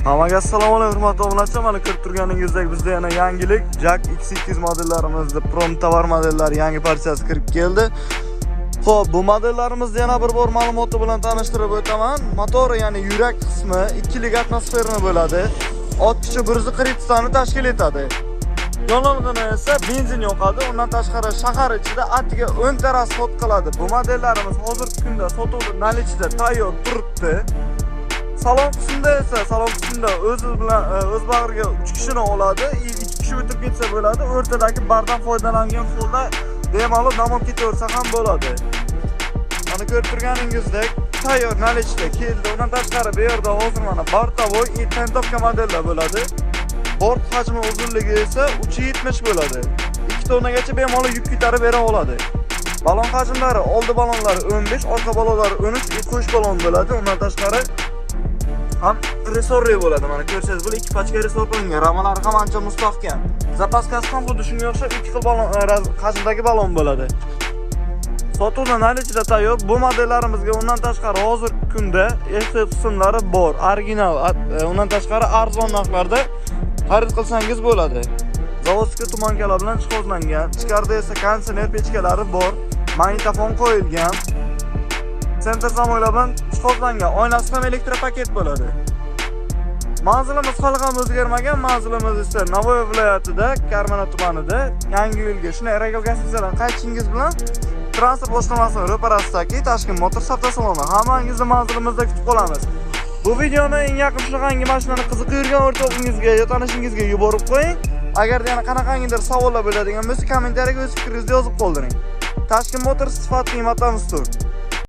Hammaga assalomu alaykum, hurmatli obunachilar. Mana ko'rib turganingizdek, bizda yana yangilik JAC X200 modellarimizda prom tovar modellari yangi partiyasi kirib keldi. Xo'p, bu modellarimizni yana bir bor ma'lumoti bilan tanishtirib o'taman. Motori, ya'ni yurak qismi 2 lik atmosferani bo'ladi. Ot kuchi 147 tani tashkil etadi. Yonilg'ini esa benzin yoqadi. Undan tashqari shahar ichida atiga 10 ta расход qiladi. Bu modellarimiz hozirgi kunda sotuvda, наличие da tayyor turibdi. Salon qismida esa, salon qismida o'zi bilan o'z bag'riga 3 kishini oladi, 2 kishi o'tirib ketsa bo'ladi. O'rtadagi bardan foydalangan holda bemalol dam olib ketaversa ham bo'ladi. Mana ko'rib turganingizdek, tayyor, наличие da keldi. Undan tashqari bu yerda hozir mana бортовой и тентовка modellar bo'ladi. Bort hajmi uzunligi esa 3.70 bo'ladi. 2 tonnagacha bemalol yuk ko'tarib bera oladi. Balon hajmlari oldi balonlari 15, orqa balonlari 13, qo'sh balon bo'ladi. Undan tashqari ham resorli bo'ladi. Mana ko'rsangiz, bu ikki pachka resor qilingan. Ramalari ham ancha mustahkam. Запаска si ham xuddi shunga o'xshab ikki xil balon hajmdagi balon bo'ladi. Sotuvda, наличие da tayyor. Bu modellarimizga undan tashqari hozirgi kunda ST qismlari bor. Original, undan tashqari arzon narxlarda xarid qilsangiz bo'ladi. Заводской туманка lar bilan jihozlangan. Ichkarida esa konditsioner pechkalari bor. Magnitofon qo'yilgan. Центр замок lar bilan jihozlangan. Oynasi ham электропакет bo'ladi. Manzilimiz hali ham o'zgarmagan. Manzilimiz esa Navoiy viloyatida, Karmana tumanida, Yangi yo'lga shunday Regal гостиница dan qaytishingiz bilan transport boshqarmasining ro'parasidagi Tashkent Motor savdo saloni. Hammangizni manzilimizda kutib qolamiz. Bu videoni eng yaqin shunaqangi mashinani qiziqib yurgan o'rtog'ingizga yo tanishingizga yuborib qo'ying. Agarda yana qanaqangidir savollar bo'ladigan bo'lsa, kommentariyaga o'z fikringizni yozib qoldiring. Tashkent Motor, sifat qiymatdan ustun.